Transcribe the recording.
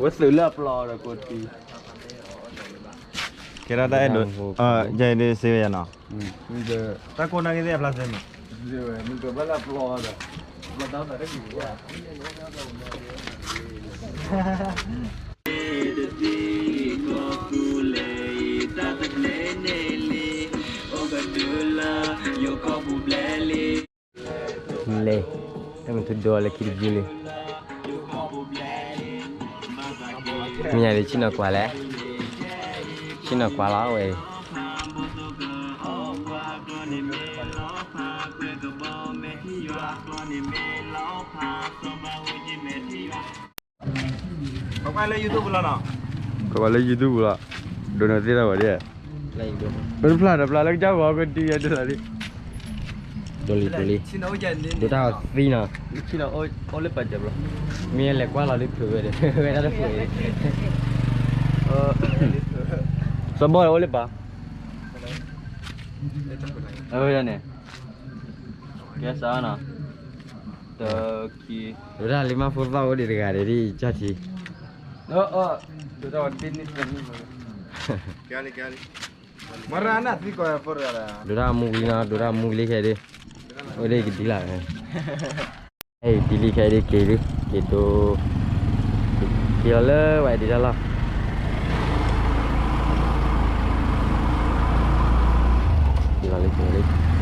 ဝဲသုးလၢအပျီဒီးကိးတံၢ်, ကဲထီၣ်တၢ်အဲၣ်ဒိး, ယဲဒ်စ့ဝဲယၤနီၤ, တၢ်ကိးနာ်က့သ့ၣ်အဖျါသ့မး, မ့ၢ်ကဘၣ်လၢအပျီဒီး, ပျီတၢ်သးတကံၢ်, လဲၤ, တၢ်မ့ၢ်ထူဒိလၢခံတဘျုးလံ. မ့ၢ်ယၤဒ်ဆ့ၣ်နီၤကွၢ်လဲၣ်, ဆ့ၣ်နီၤကွၢ်လီၤဝဲအံၤ. ကွၢ်လၢ YouTube ပူၤလီၤ, ဒိးန့ၢ်သ့ၣ်တၢ်ဝဲဒၣ်, ပတဖျါဒီးဖျါလၢကစၢ်ဂီၤကဒုးယၤဒ်လီၤလံ, ဒိးလံ ဒိးလံ, ဒိးတၢ်အီၤသံနီၤ, မ့ၢ်လဲၤကွၢ်လီၤလံဖုးဝဲဒီး ဝဲဒၣ်တဖုးအံၤ, စီၤဘီၣ်အိၣ်လၢပၢ်, အဝဲဒၣ်န့ၣ်, ကဲစးနီၤ, တခံ, ဒိးတၢ်လံမၤဖိသၣ်အိၣ်ဒံးတဂၤဒီး ဒ်အံၤကၢ်ထံး, ဒိးတၢ်အီၤသံန့ၣ်, ဒိးတၢ်မူဝံၤနီၤ, ဒိးတၢ်မူဝံၤလံခဲဒုး, အိၣ်ဒ်ကဒ်လၢ်, ဒ်လံခဲဒုးက့ၤဒုး, က့ၤဒိး, က့ၤလီၤလၢဝဲဒၣ်လီၤ, က့ၤလီၤလံ က့ၤလီၤလံ.